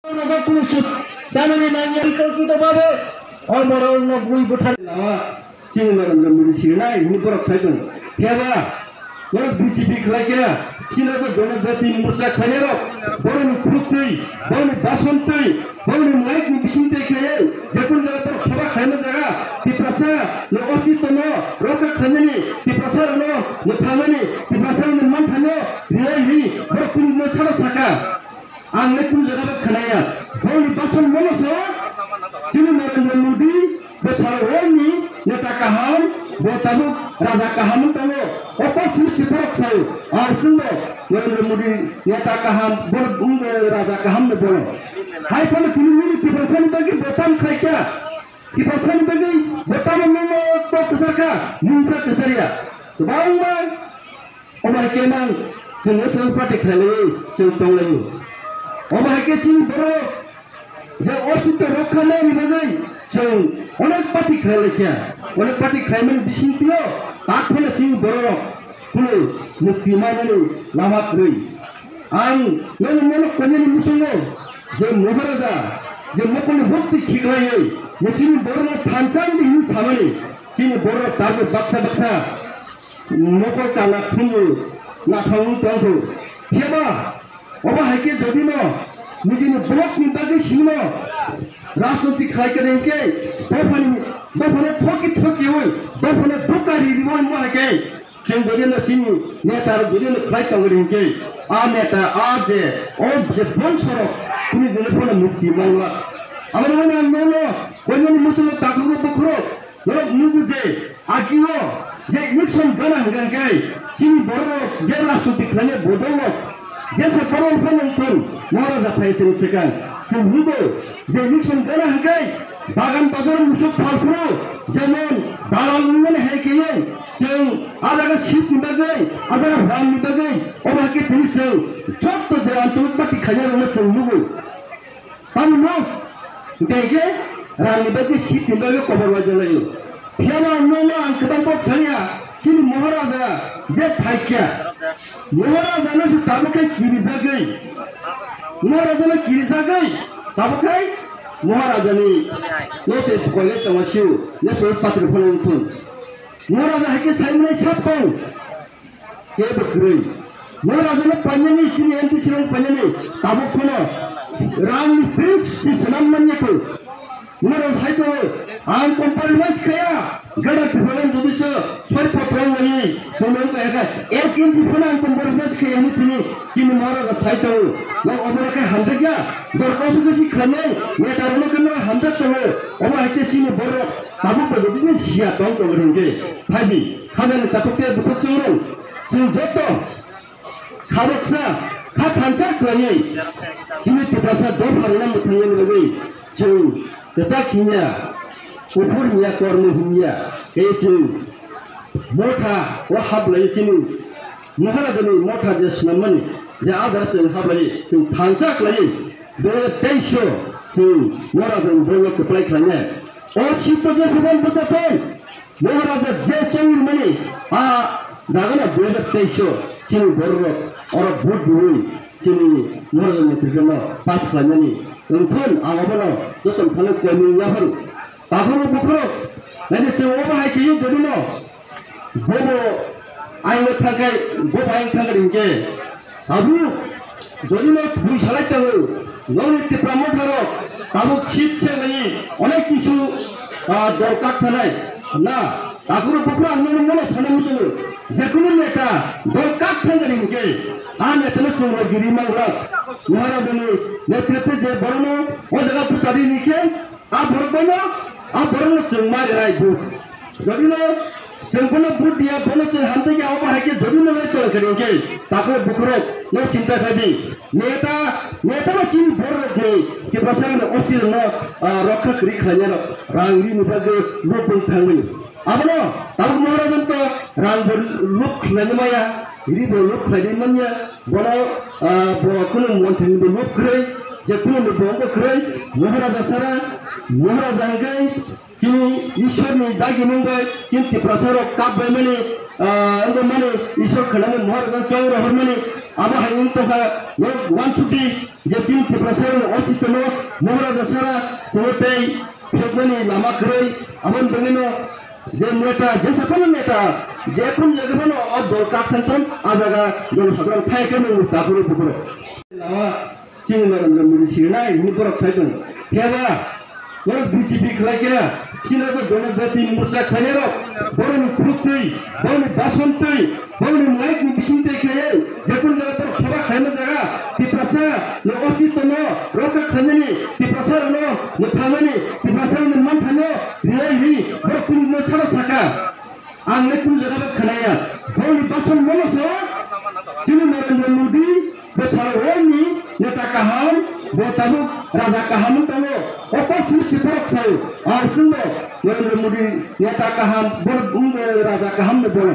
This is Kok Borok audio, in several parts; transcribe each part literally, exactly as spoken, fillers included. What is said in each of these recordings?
Nogo kunu chuk chanani nangya kalkito babe. O borok no bui buthar. Chini Narendra Modi sinai hini borok khai tong. Phiya ba, borok B J P khlai kha. Chini bo Janajati Morcha khlainai rok. Borokni khuruk twi, borokni bason twi, borokni mic ni bising twi khlai. Jekun jaga borok sabha khlaima jaga. Tiprasa no ostitto no rokha khlainani, Tiprasa no no thangmani, Tiprasa no man thangno rilai ri. Borok kunu no sara saka. Ang le kunu jaga bai khwnaya. Boni bason mono sao, chini Narendra Modi, bo sara world ni neta kaham, bo tabuk raja kaham wng tongo. O kok simi si borok sao, ang chwngbo Narendra Modi neta kaham, bo wngbo raja kaham no bono. Hai phano tini nini Tiprasa ni bagwi bo tam khlai kha. Tiprasa ni bagwi bo tam wngmo kok kwchar kha, mungsa kwchar ya. Kwbangma Omo hai khe nang chwng national party khlailaiwi chwng tonglaio. Omo hai khe chini borok je ostitto rokha naini bagwi chwng onek party khlailaikha. Onek party khlaimani bisingtwio tak phano chini borok kunu mukti manani lama kwrwi. Ang nono nono konyani muchungo je Maharaja je mokolni bhakti khiklaiwi je chini borokno thansa wngdi hwnwi samani chini borok tabuk baksa baksa Mokol kana khunju nathangwi tongkhu. Phiya ba, obo hai khe jodi no nijini block ni bagwi sino rajniti khlai khe rengkhe, dophani, dophano thoki thoki oi, dophano duka ri ri oi mo hai khe, chwng jodi no chini neta rok jodi no khlai tong rengkhe, a neta, a je, o je bongso rok, kuni jini phano mukti mangla. Abo no ang nono, koimani muchungo takhuk rok bukhuk rok, norok nugo je, Agio je election gana hwnkha khe chini bororok je rajniti khlainai bodolrok jesa borok phano wngthun Maharaja phai chwng swkang chwng hwngo je election gana hwnkhe bagan bazar musuk phalphuru jemon dalal wngmani hai khe chwng a jaga seat ni bagwi a jaga ram ni bagwi obo hai khe tini chwng jotto je anchalik party khainai rokno chwng nugo. Tamno, hingke rang ni bagwi seat ni bagwi kobor waijalaio. Phiya ba ang nono ang kwbang kok sanya, chini Maharaja je phaikya. Maharaja no se tabuk khe kirijagwi. Maharaja no kirijagwi. Tabuk khe Maharaja ni no se koile tongma siu, ne se patri phone wngthun. Maharaja hai khe sai mwnai sap tong. Kebo kwrwi. Mo rajano painani chini M T C rok painani tabuk phano rangni prince si swnam manya ko. Mo rok sai to ang compromise khaya gada kiphilon jodi so soi potro nani chumang ka eka ek inch phano ang compromise khaya ni chini chini mo rok sai to. Mo obora khe hamdek ya dorkar se besi khanai neta rok no keno hamdek to. Obo hai khe chini borok tabuk to jodi ni sia tong to ringke. Phaidi. Khajani takhuk tei bukhuk chwngrwng, chwng joto kha baksa, kha thansa khlaiwi chini Tiprasa dopha rwna mwthangmani bagwi chwng kwchak hinya, kuphur hinya, kormo hinya, tei chwng motha o hablaiwi chini Maharajani motha je swnammani je adara chwng hablaiwi chwng thansa khlaiwi dui hajar teis o chwng Maharajani bolno kwplai khlainai. O sitto je sebon bwchathon, Maharaja je chongmani a jagano dui hajar teis o chini bororok oro vote riwi chini Maharaja netrikno pass khlainani wngthun ang abono joto phano koimung yapharu. Takhoro bukhoro naidi chwng obo hai khe jodino bobo ayung thangkhai bobo ayung thangkhai hinkhe Tabuk, jodi no bui salai tongo, nongni Tipra Motha rok, tabuk seat se nai, onek kisu, ah, dorkar thanai, na, takhoro bukhoro ang nono mono sana muchungo, jekunu neta dorkar thangani hinkhe, a neta no chwng rok giri manglak, Maharajani netritwe je borokno o jaga bwchadi hinkhe, A borok bono, a borok no chwng ma rinai vote. Jodi no chwng bono vote diya, bono chwng hamjak ya, obo hai khe jodi no nai chwng khe ringkhe, takhoro bukhorok no chinta khaidi. Neta, neta ba chini borok ni Tiprasa ni ostitto no, ah, rokha kwrwi khlainai rok rang rini bagwi lobong thangmani. Abono tabuk Maharaja to rang bo lub khlainai maya, ri bo lub khlainai manya, bono, ah, bo kunu montri ni bo lub kwrwi, je kunu ni bo wngkha kwrwi, Maharaja sara, Maharaja hwnkhe Chini Ishwar ni dagi mung bai chini Tiprasa rok kap bai mani, ah, wngwi mani Ishwar khanani Maharaj no chong rohor mani abo hai wng tongkha norok one fifty je chini Tiprasa rok no otito no Maharaj sara tongwi tei phiyoknani lama kwrwi aboni bagwi no je neta jesa phano neta je kun jaga phano o dol kap thang thang a jaga dol hadron phai khe nung ta phuru phuru. Lama Chini Narendra Modi sirinai hwnwi borok khlai tongo. Phiya ba, borok B J P khlai kha, chini abo Janajati Morcha khlainai rok, borokni khuruk twi, borokni bason twi, borokni mic ni bising twi khlaiwi, jekun jaga borok soba khlaima jaga, Tiprasa no ostitto no rokha khlainani, Tiprasa no mwthangnani, Tiprasa no manthano rilai ri, borok kunu no sara saka. Ang le kunu jaga bai khwnaya. Boni bason mono sao, chini Narendra Modi, bo sara world ni neta kaham, bo tabuk raja kaham wng tongo. O kok simi si borok sao. Ang chwngbo Narendra Modi neta kaham, bo wngbo raja kaham no bono.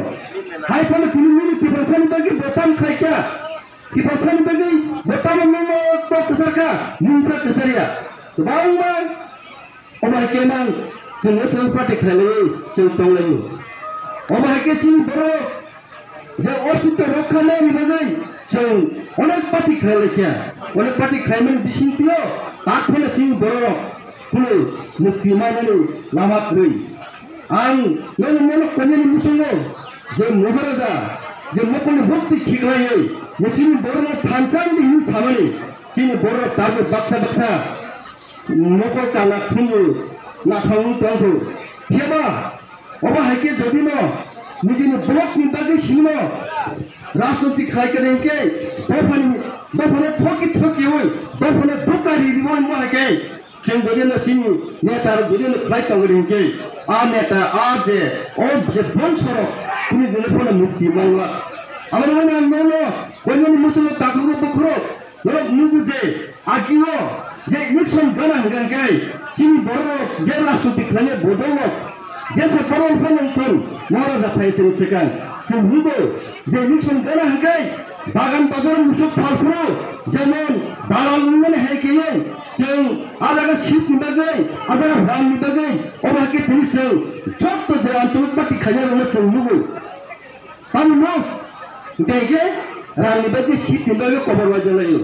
Hai phano tini nini Tiprasa ni bagwi bo tam khlai kha. Tiprasa ni bagwi bo tam wngmo kok kwchar kha, mungsa kwchar ya. Kwbangma Obo hai khe nang chwng national party khlailaiwi chwng tonglaio. Obo hai khe chini borok je ostitto rokha nani bagwi chwng onek party khlailaikha. Onek party khlaimani bisingtwio tak phano chini borok kunu mukti manani lama kwrwi. Ang nono nono koinani muchungo je Maharaja je mokolni bukti khiklaiwi je chini borokno thansa wngdi hwnwi samani chini borok tabuk baksa baksa Mokol kana khumui nathangwi tongkhu. Phiya ba, obo hai khe jodi no nijini borok ni bagwi simi no rajniti khlai khe hwnkhe, dophani, dophano thoki thokiui, dophano duka ri riui mo hai khe, chwng jodi no chini neta rok jodi no khlai tongwi hwnkhe, a neta, a je, o je bongso rok, kuni dino phano mukti mangla. Aboni uaino ang nono, koinani muchungo takhukno bukhurok, Norok nugo je, agio je election gana hwnkha khe, chini bororok je rajniti khlainai bodolrok, jesa borok phano wngthun, Maharaja phai chwng swkang. Chwng nugo je election gana hwnkhe, bagan bazar musuk phalphuru, jemon dalal wngmani hai khe, chwng a jaga seat ni bagwi, a jaga rang ni bagwi, obo hai khe tini chwng jotto je anchalik party khlainai rokno chwng nugo. Tamni no, hingke hingke rang ni bagwi seat ni bagwi kobor bai jalaio.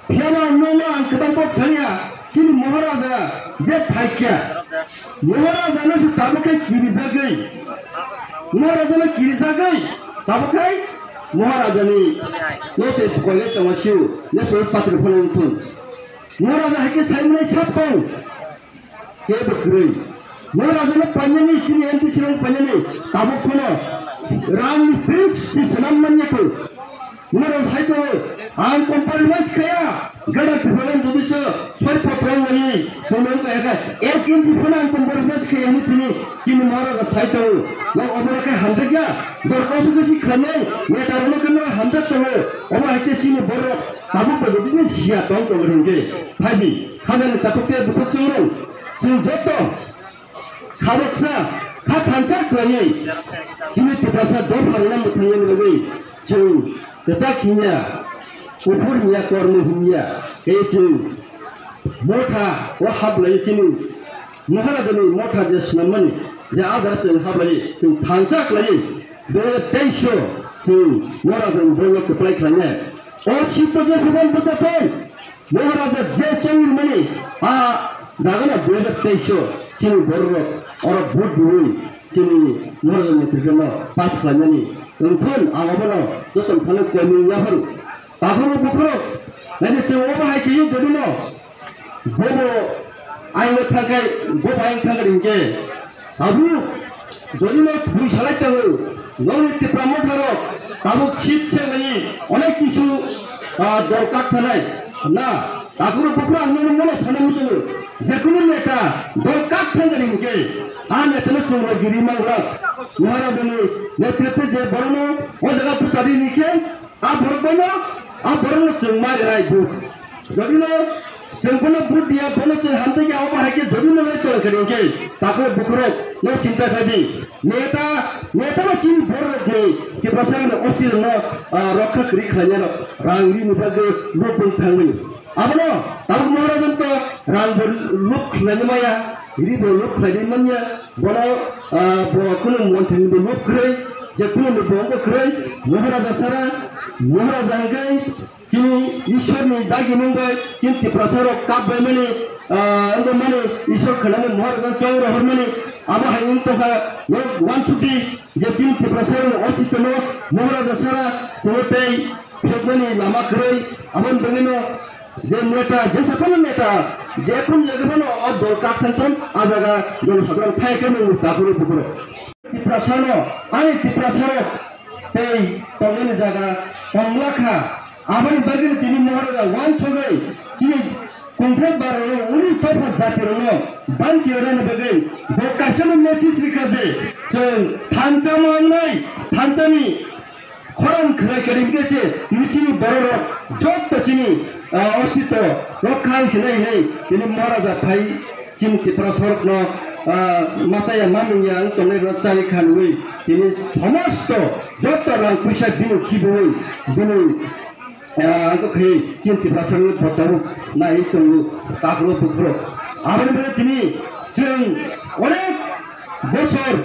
Phiya ba ang nono ang kwbang kok sanya, chini Maharaja je phaikya. Maharaja no se tabuk khe kirijagwi. Maharaja no kirijagwi, tabuk khe Maharaja ni no se koile tongo siu, ne se patri phone wngthun. Maharaja hai khe sai mwnai sap tong. Kebo kwrwi. Mo rajano painani, chini M T C rok painani, tabuk phano rangni prince si swnam manya kho. Mo raj hai to, ang compromise khaya, gada kiphilon jodi se soi potro mani, chumang kaya ka, ek inch phano ang compromise khaya ni chini, chini mo raj sai to, mo obora khe hamjakya, dorkar se besi khanai, neta rok no khe hamjak tongo, obo hai khe chini borok, tabuk bo jodi ni sia tong tong rengke, phaidi. Khajani takhuk tei bukhuk chwngrwng, chwng joto kha baksa, kha thansa khlaiwi chini Tiprasa dopha rwna mwthangna bagwi chwng kwchak hinya, kuphur hinya, kormo hinya, tei chwng motha o hablaiwi chini Maharajani motha je swnammani je adar chwng hablaiwi chwng thansa khlaiwi dui hajar teis o chwng Maharajani bwrwino kwplai khlainai. O sitto je sebon bwsa thon, Maharaja je chongmani a dagana dui hajar teis o chini bororok oro vote riwi chini Maharaja netrikno pass khlaimani wngthun ang abono joto thani koimung yaphuru. Takhoro bukhoro naidi chwng obo hai khe jodino bobo ayung thangkai bobo ayung thangkai hingke Tabuk, jodi no thwi salai tongo, nokni Tipra Motha rok tabuk seat se lai onek kisu, ah, dol kak thanai. Na, takhoro bukhro ang nono mono sana muchungo, jekunu neta dol kak thangani hingke, a neta no chwng rok giri manglak. Maharajani netritwe je borokno o jaga bwchadi hingke, A borok bono, a borokno chwng ma rinai vote. Jodi no chwng bono vote diya, bono chwng hamjakya, obo hai khe jodi no nai tong khe hingke, takhoro bukhorok no chinta khaidi. Neta, neta no chini borok rok ni Tiprasa ni ostitto no, ah, rokha kwrwi khlainai rok rang rini bagwi lobong thangmani. Abono tabuk Maharaja to rang bo lub khlainai maya. Ri bo lob khlainai manya, bono, ah, bo kunu montri ni bo lob kwrwi, je kunu ni bo wngbo kwrwi, Maharaja sara, Maharaja hwnkhe chini Ishwar ni dagi mung bai, chini Tiprasa rok kap bai mani, ah, wngbo mani, Ishwar khwnani Maharaja chong rohor mani, abo hai wng tongkha, nok one fifty, je chini Tiprasa rok ni otito no, Maharaja sara, chini tei, Phiyoknani lama kwrwi, aboni bagwino je neta, jesa phano neta, je khum jaga phano o dol kakthang thang, a jaga jonosadharon phai khe nung takhurwi bukhurwi. Tiprasano, ani Tiprasarok tei tongnani jaga tongla kha. Aboni bagwino tini Maharaja wansugwi chini Kungthai barano unis dopha jatirokno banchi rwna bagwi bo kaisano message rikha je, chwng thansa mangnai, thansani khorang khwlai kwrwi hwnkhe se tini chini bororok jotto chini, ah, ostito rok kha hinwi sinai hinwi tini Maharaja phai chini Tiprasarokno, ah, machaya manungya wng tongnai rok chari kha hinwi tini somosto jotto rang puisa bini khibiwi bini Ah, ang kok khe chini Tiprasa ni botaro nai tongo, takhro bukhro. Aboni bagwi tini chwng onek bosor,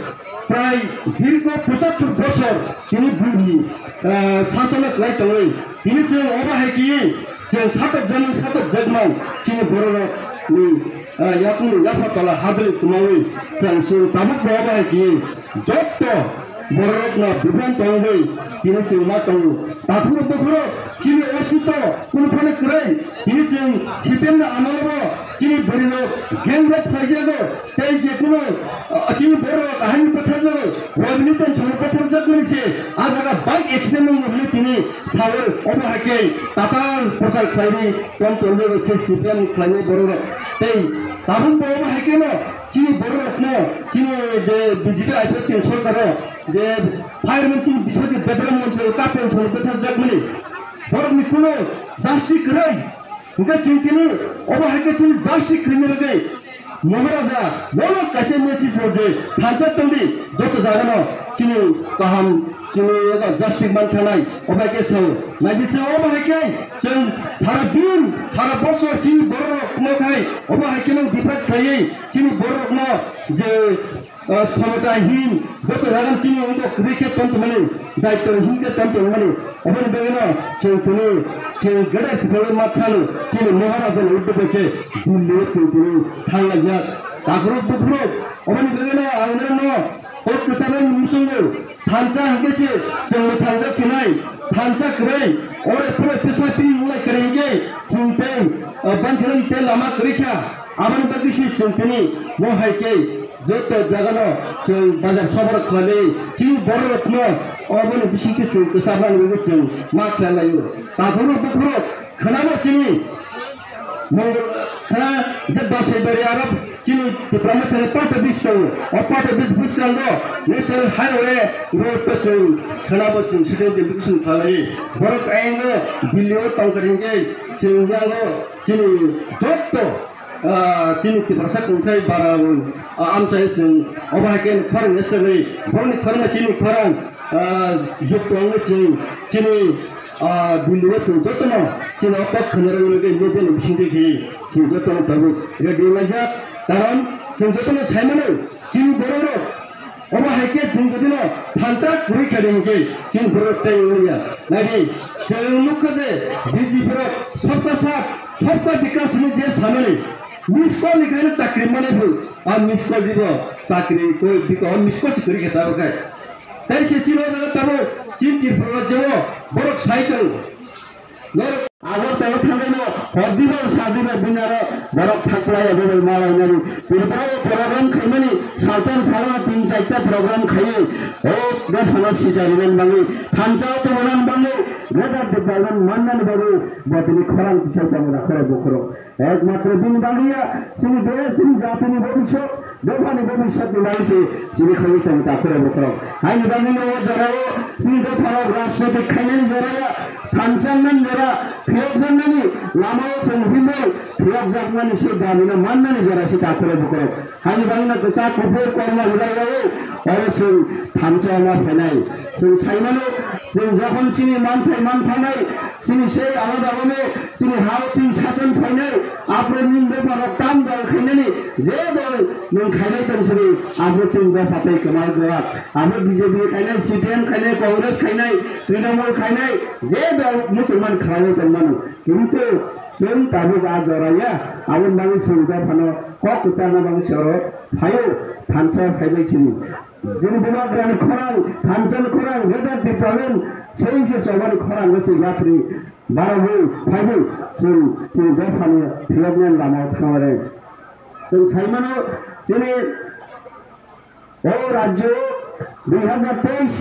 prai dirgho pochattor bosor chini buini, ah, sasana kwlai tongwi. Tini chwng obo hai khe chwng satok jani satok jakmang chini bororok ni, ah, yakung yapha tola hadri tumawi chwng chwng tabuk bo obo hai khe Jotto bororokno bibran tongwi tini chwng ma tongo. Takhuro bukhuro chini ostito kunu phano kwrwi. Tini chwng C P M ni amalobo chini bwrwirok gang rape khlaijago. Tei je kunu, ah, chini bororok ahani bwtharjago. Rajniti ni salo bwtharjakmani se ah jaga bike accident wngmani tini sawi obo hai khe tatal prochar khlaini tom tongjago se C P M khlainai bororok. Tei tabuk bo obo hai kheno Chini bororokno, chini je B J P I P F ni sorkaro je fireman chini biswajit debbarma montri o kapen solo bwthar jakmani borokni kuno justice kwrwi. Hwnkhe chwng tini obo hai khe chini justice kwrwini bagwi Maharaja bono kaisa message rw je thansa tongdi joto jagano chini kaham chini eba justice manthanai obo hai khe sao. Naidi sao obo hai khe chwng sara din sara bosor chini bororok kuno khai obo hai khe no defend khlaiwi Chini borokno je, ah, khomota hin, joto jagan chini wngkok kwrwi khe tong tongmani, daityo hin khe tong tongmani, oboni bagwino chwng tini, chwng Greater Tipraland ma chalo, chini Maharaja ni uddog bai khe Delhi o chwng tini thang laijak. Takhurok bukhurok, oboni bagwino ang norokno kok kwcharnai muchungo, Thansa hwnkhe se chwngno thansa chinai, thansa kwrwi, oro phano tisa phi wngmani kwrwi hwnkhe chwng tei, ah, banchirani tei lama kwrwi kha. Aboni bagwi se chwng tini bo hai khe joto jagano chwng bazar sobar khlaiwi chini bororokno oboni bisingtwi chwng kwcharnani bagwi chwng ma khlai laio. Takhurok bukhurok Khwnabo chini Mongol khwna je Basai Bari aro chini Tipra Motha ni part office tongo. O part office bwskango National Highway road to chwng khwnabo chwng sitting deputation khlai. Borok ayang o Delhi o tongkha hwnkhe chwng yango chini jotto, ah, chini Tiprasa kongthai bara, ah, amchai chwng obo hai khe khorang national borokni khorang chini khorang, ah, jukto wngwi chwng chini Ah, Delhi o chwng jotono chini o kok khwnarokni bagwi media ni bisingtwi khe chwng jotono tabuk ready wnglaijak. Karon chwng jotono sai mano, chini bororok obo hai khe chwng jotono thansa kwrwi kha di hwnkhe chini bororok tei wngya. Naidi, chwng nukha je B J P rok sabka saath, sabka vikas hinwi je samani, miss call ni kaino chakri manai phu, a miss call dibo chakri koi biko, miss call se kwrwi khe tabuk khai. Tei se chini o jaga tabuk chini Tripura rajyo o borok sai tongo. Norok Agartala thangnaino hor dibar sa dibar bini aro borok thaklai abo bai malainani. Tripura o program khaimani salsa salano tin charta program khaiwi o dophano sisa rinani bagwi thansa o tongmani bagwi greater development mannani bagwi bo tini khorang tisai tongo rakhoro bokhorok. Ekmatro bini bagwi ya, chini desh, chini jatini bhobishyot, dophani bhobishyotni bagwi se chini khogwi tongo takhurok bokhorok. Haini bagwino o jorao chini dopharok rajnotik khainani jora ya, thansa wngnani jora, phiyokjaknani lamao chwng himwi phiyokjakmani se damino mannani jora se takhurok bokhorok. Haini bagwino kwchak kuphur kormo hibai rwui oro chwng thansa wngma phainai. Chwng sai mano, Chwng jokhon chini manthai manphanai, chini sei alada alada chini hao chini sachon phainai, aphuru nini bopharok tam dol khainani, je dol nwng khainai tong sini, aphuru chini bopha tei kwmal gwak. Aphuru B J P khainai, C P M khainai, Congress khainai, Trinamool khainai, je dol muchungman khlaiwi tongmano. Kintu chwng tabuk a jora ya, aboni bagwi chwng dophano kok kwcharna bagwi se oro phaio, thansa phaibai sini. Bini bubagrani khorang, thansa ni khorang, Greater Tipraland, sei se chobani khorang se yapri, barogwi, phaiwi, chwng, chwng dophani phiyoknani lamao thanglare. Chwng saimano, chini o rajyo dui hazar teis,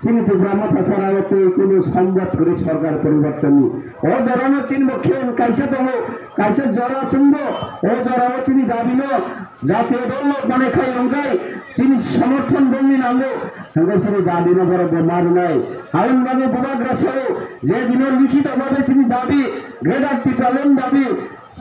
chini Tipra Motha sarao tei kunu sombot kwrwi sorkar poribortonni. O jorano chini bo khe kaisa tongo, kaisa jora chwngbo, o jorao chini dabino Jatiyo dol no manwi khai wngkhe chini somorthon bongni nango, hwnkhe chini dabino borok bo ma rwnai. Aboni bagwi bubagra sao je dino likhito bhabe chini dabi, Greater Tipraland dabi,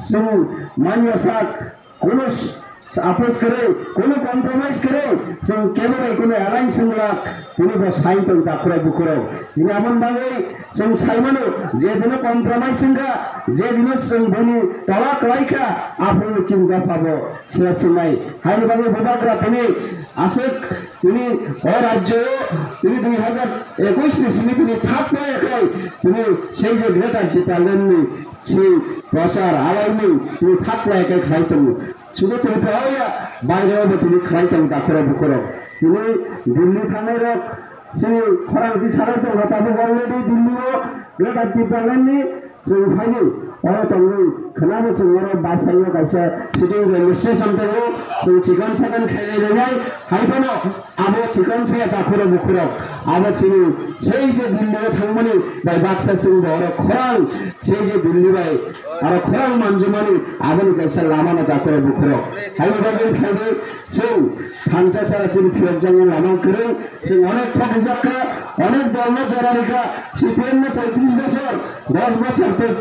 chwng manya sak, kono s-, apos kwrwi, kono compromise kwrwi, chwng kebo bai kono alliance wngla, tini bo sai tong takhurok bukhurok. Tini aboni bagwi chwng saimano, je dino compromise wngkha, je dino chwng bini tola kwlaikha, aphuru chini dopha bo. Sila swngnai. Haini bagwi bubagra tini aswk tini o rajyo tini dui hazar ekush ni simi tini thap khlai khlai tini sei je Greater Tipraland ni si prochar alaini tini thap khlai khlai khlai tongo. Sudu Tripura o ya, baire o bo tini khlai tongo takhurok bukhurok. Tini Delhi thangnai rok chini khorang ti sarai tongo, tabuk already Delhi o Greater Tipraland ni Chwng phaidi, oro tongwi khwnabo chwng oro bus stand-o kaisa sitting railway station tongo, chwng chikon sakon khailai rwnai, hai phano abo chikon saya takhurok bukhurok, abo chini sei je Delhi-o thangmani bai baksa chwng bo oro khorang, sei je Delhi bai aro khorang manjumani aboni kaisa lamano takhurok bukhurok. Haino bagwi phaidi chwng thansa sara chini phiyokjaknai lama kwrwng, Chwng onek thok rijak kha, onek dol no jora rikha, C P M no poitris bosor, dos bosor tei,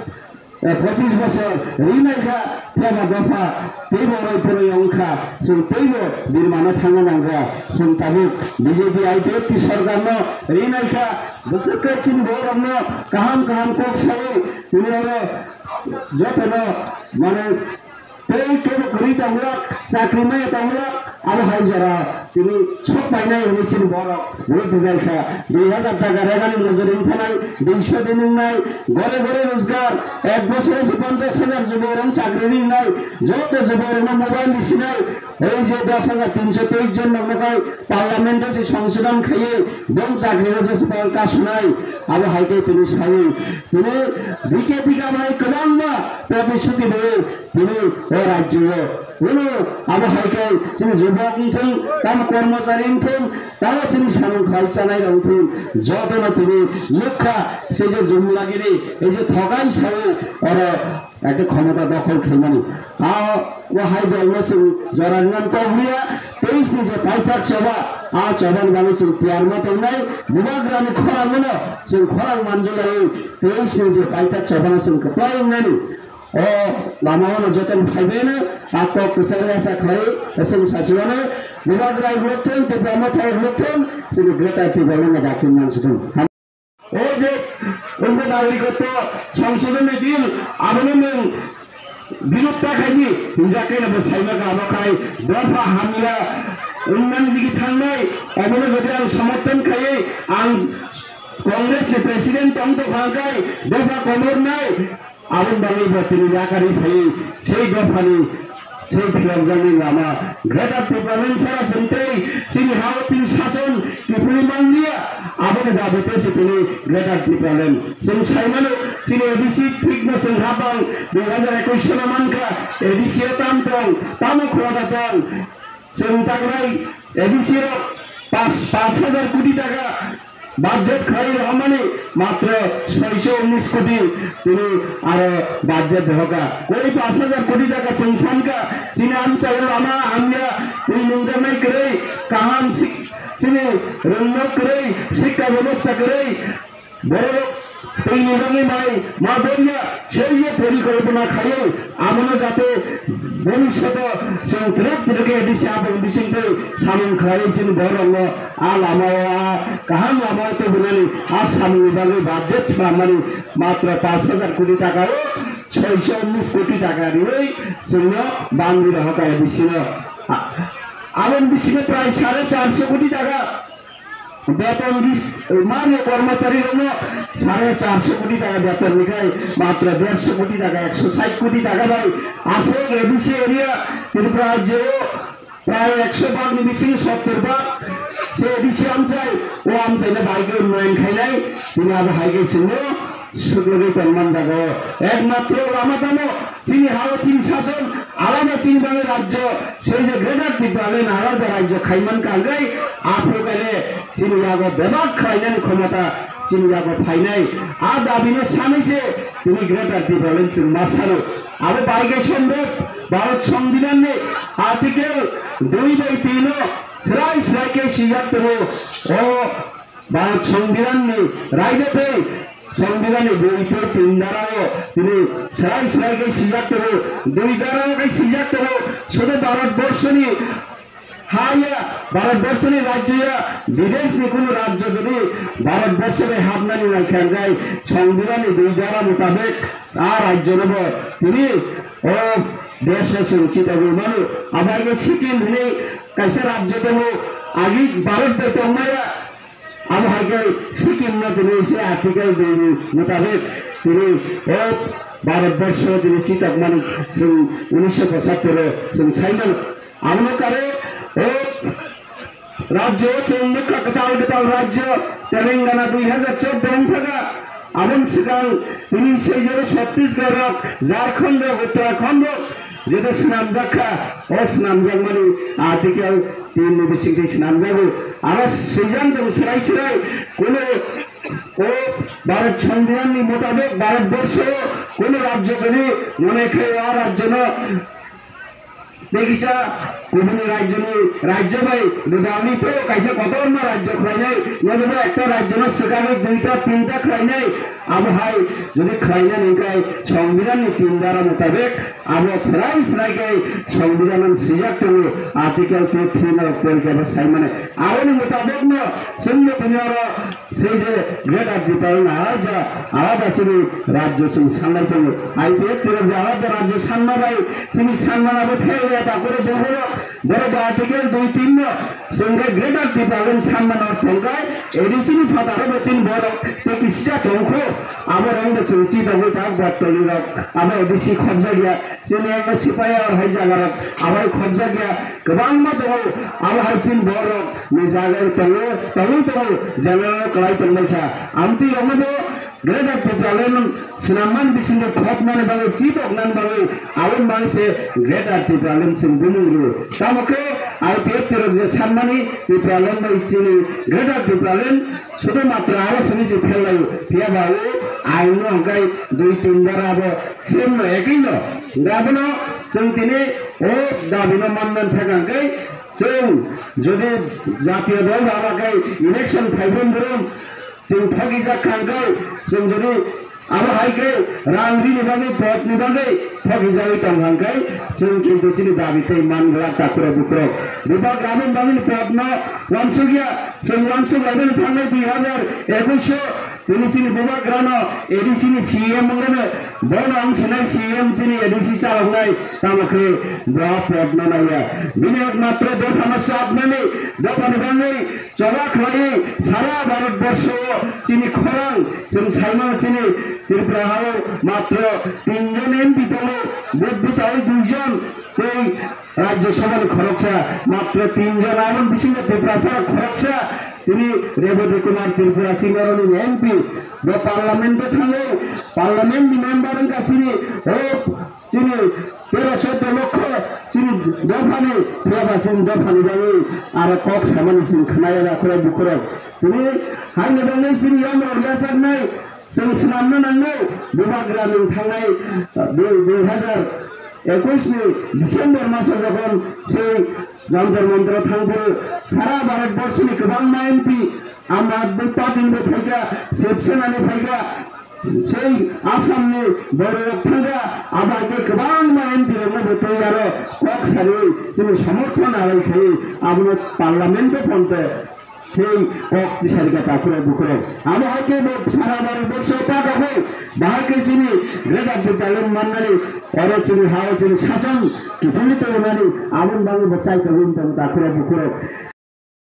eh, pochis bosor rinai kha, phiyaba dopha teibo oroi poroi wng kha, chwng teibo birmano thangna nang kha, chwng tabuk B J P I P F T sorkar no rinai kha, bwswk khe chini borok no kaham kaham kok sawi tini oro joto no mane Tei kebo kwrwi tonglak, chakri maya tonglak, abo hai jora tini sok painai hwnwi chini borok vote rwlaikha. Dui hazar taka rebani mojori wngphanai, duiso din wngnai, gore gore rojgar, ek bosoro se ponchash hajar juborok chakri ringnai, joto juborokno mobile risinai, ei je dos hajar tinso teis jon noknokhai, Parliament-o se songsodon khaiwi bong chakri rw jesa pang kasunai, abo hai khe tini sawi, tini bikhe bikha bai kwbangma protishruti rwi tini o rajyo-o. Hwno abo hai khe chini jubok wng thung, tamo kormochari wng thung, tamo chini samung khai chanai rok wng thung, jotono tini nukha se je Jumlagiri, ei je thogai sao oro ekta khomota dokhol khaimani. A o hai dolno chwng jora rwna kok liya, teis ni je paithak choba, a chobani bagwi chwng tiyar ma tongnai, bubagrani khorang no chwng khorang manjulaiwi, teis ni je paithak chobano chwng kwplai wngnani. O lama o no jotono phaibaino, a kok kwcharo asa khlai, chwng sachimano, bubagra rok thung, Tipra Motha rok thung, chini Greater Tipraland no dakhil mansukung. O je Ungo Nagarikotto Songshodhoni Bill, abono nwng birod ta khaidi, hinjak khe bo saima kha, abo khai dopha hamya wngnani digi thangnai, obono jodi ang somorthon khaiwi, ang Congress ni president tong tongkha khai dopha komornai, Aboni bagwi bo tini yakarwi phaiwi sei dophani, sei phiyokjaknai lama Greater Tipraland sara chwng tei chini ha-o chini sason kiphilwi manliya, aboni bagwi tei se tini Greater Tipraland. Chwng saimano chini A D C thikno chwng habang dui hazar ekush sono mankha, A D C o tam tong, tamo khwlada tong. Chwng takrai A D C rok pas, pas hajar koti taka budget khlai rohormani matro soiso unis koti tini aro budget rohoka. Koi pas hajar koti taka chwng sankha chini amchaio lama hamya twi nungjaknai kwrwi kaham sik-, chini rwngnok kwrwi sikka bebosta kwrwi Borok twi ni bagwi mai ma bonya sei je porikolpona khaiwi abono jate Bhobishoto chwng twrwk twrwk khe A D C aboni bisingtwi samung khlaiwi chini borokno a lamao, a kaham lamao tubunani, a samungni bagwi budget swnamnani matro pash hajar koti taka o soiso unnish koti taka riwi chwngno bangwi rohorkha A D C no. A-, aboni bisingo prai sare charso koti taka beton bis-, mani kormochari rokno sare charso koti taka beton ni khai matro derso koti taka, ekso sait koti taka bai aswk A D C area Tripura rajyo o prai ekso bhag ni bisingo sottor bhag se A D C amchai, o amchaino bai khe unnoyon khainai, tini abo hai khe chwngno suklogwi tongman jago. Ekmatro lama tamo chini ha-o chini sason alada chini bagwi rajyo, sei je Greater Tipraland alada rajyo khaiman kangwi aphuru kale chini yago bebak khlainani khomota chini yago phainai. A dabino sanwi se tini Greater Tipraland chwng ma sano. Abo bai khe sombhob Bharat Songbidanni Article dui bai tin o srai srai khe swijak tongo. O Bharat Songbidanni raida tei Songbidanni dui tei tin dara o tini srai srai khe swijak tongo, dui dara o khe swijak tongo, sudu Bharat Borshoni ha ya, Bharat Borshoni rajyo ya, bideshni kunu rajyo jodi Bharat Borsho bai hapnani nai khe, hwnkhe Songbidanni dui dara mutabek a rajyo no bo tini o desh no chwng chitagwi mano. Abo hai khe Sikkim hinwi kaisa rajyo tongo, agi Bharat bai tongmaya. Abo hai khe Sikkim no tini se Article dui ni mutabek tini o Bharat Borsho tini chitok mani chwng unisho pochattor o chwng sai mano. Abono kare o rajyo o chwng nukha kwtal kwtal rajyo Telangana dui hajar chordo wng thaka. Aboni swkang tini sei jora Chhattisgarh rok, Jharkhand rok, Uttarakhand rok jeto swnamjak kha, o swnamjakmani Article tin ni bisingtwi swnamjago. Aro swijang tong srai srai, kuno o Bharat Songbidan ni mutabek Bharat Borsho o kuno rajyo tini mone khai o rajyo no tei kisa kubuni rajyoni, rajyo bai gwdalni teibo kaisa kotorma rajyo khlainai, nojobo ekta rajyono swkagwi duita tinta khlainai, abo hai jodi khlainani hwnkhe Songbidanni tin dara mutabek abo srai srai khe Songbidanno swijak tongo, Article two three no porikhe bo sai mane. Aboni mutabekno chwngno tini oro Sei je Greater Tipraland alada, alada chini rajyo chwng sanlai tongo. I P F T rok je alada rajyo sanma bai chini sanmana bo fail ya takoro bohoro. Borok bo Article dui tin no chwng khe Greater Tipraland sanmano tongkai A D C ni phataro bo chini borok tei kisisa tongkho. Abo rong bo chwng chidagwi tak battoli rok abo A D C khobjak ya. Chini ego sipai or hai jaga rok abai khobjak ya, kwbangma tongo. Abo hai sin borok ni jaga tongo, tongo, tongo, general kwlai tongbai kha. Amtwi rokno bo Greater Tipraland swnamman bisingo khopnani bagwi, chidoknani bagwi, abo mang se Greater Tipraland chwng bumung rwo. Tamo khe I P F T rok je sanmani Tipraland bai chini Greater Tipraland Sudu matra aro simi se pherlaio, phiya ba o ain no hwnkhe dui tin dara abo same no, ekoi no. Hwnkhe abono chwng tini o dabi no manna thang hwnkhe chwng jodi jatiyo dol ba hwnkhe election phaibrwm brwm chwng thokijak kha hwnkhe chwng jodi Abo hai khe rang rini bagwi, pot ni bagwi thok hijagwi tong hang khe, chwng kintu chini dabi tei man glak takhurok bukhurok. Bubagra ni bagwi pot no wansuk ya, chwng wansuk laimani thangnai dui hajar ekush o tini chini bubagra no A D C ni C M wngmano, bono ang sinai C M chini A D C chaloknai, tamo khe bo pot no naiya. Bini ekmatro dopha no chapnani, dopha ni bagwi Choba khlaiwi sara Bharat borsho o chini khorang chwng saimano chini Tripura hao matro tinjon M P tongo, vote bwsao duijon tei Rajya Sabha ni khoroksa, matro tinjon, aboni bisingo Tiprasa khoroksa tini Rebati Kumar Tripura chini oroni M P, bo parliament o thango, parliament ni member wngkha chini o Chini tero sotto lokho chini dophani, phiyaba chini dophani bagwi aro kok samani chini khwnaya da khorok bukhorok. Tini haino bagwi chini yamrok yachaknai, chwng swnamna nangnai, bubagra nwng thangnai, dui, dui hajar ekush ni December maso jokhon chwng Jantar Mantar thangphuru sara Bharat borshoni kwbangma M P, Aam Aadmi Party ni bo phaikha, Shiv Sena ni phaikha, Sei Assam ni borok thangkha, abo hai khe kwbangma M P rokno bo twi aro kok sari chini somorthon arai khai abono parliament o phonte. Tei kok tisari kha takhurok bukhurok. Abo hai khe bo sara Bharat borso ta dogo. Bahai khe chini Greater Tipraland mannani oro chini hao chini sason kiphilwi tongmani aboni bagwi bo chai tongwi tong takhurok bukhurok.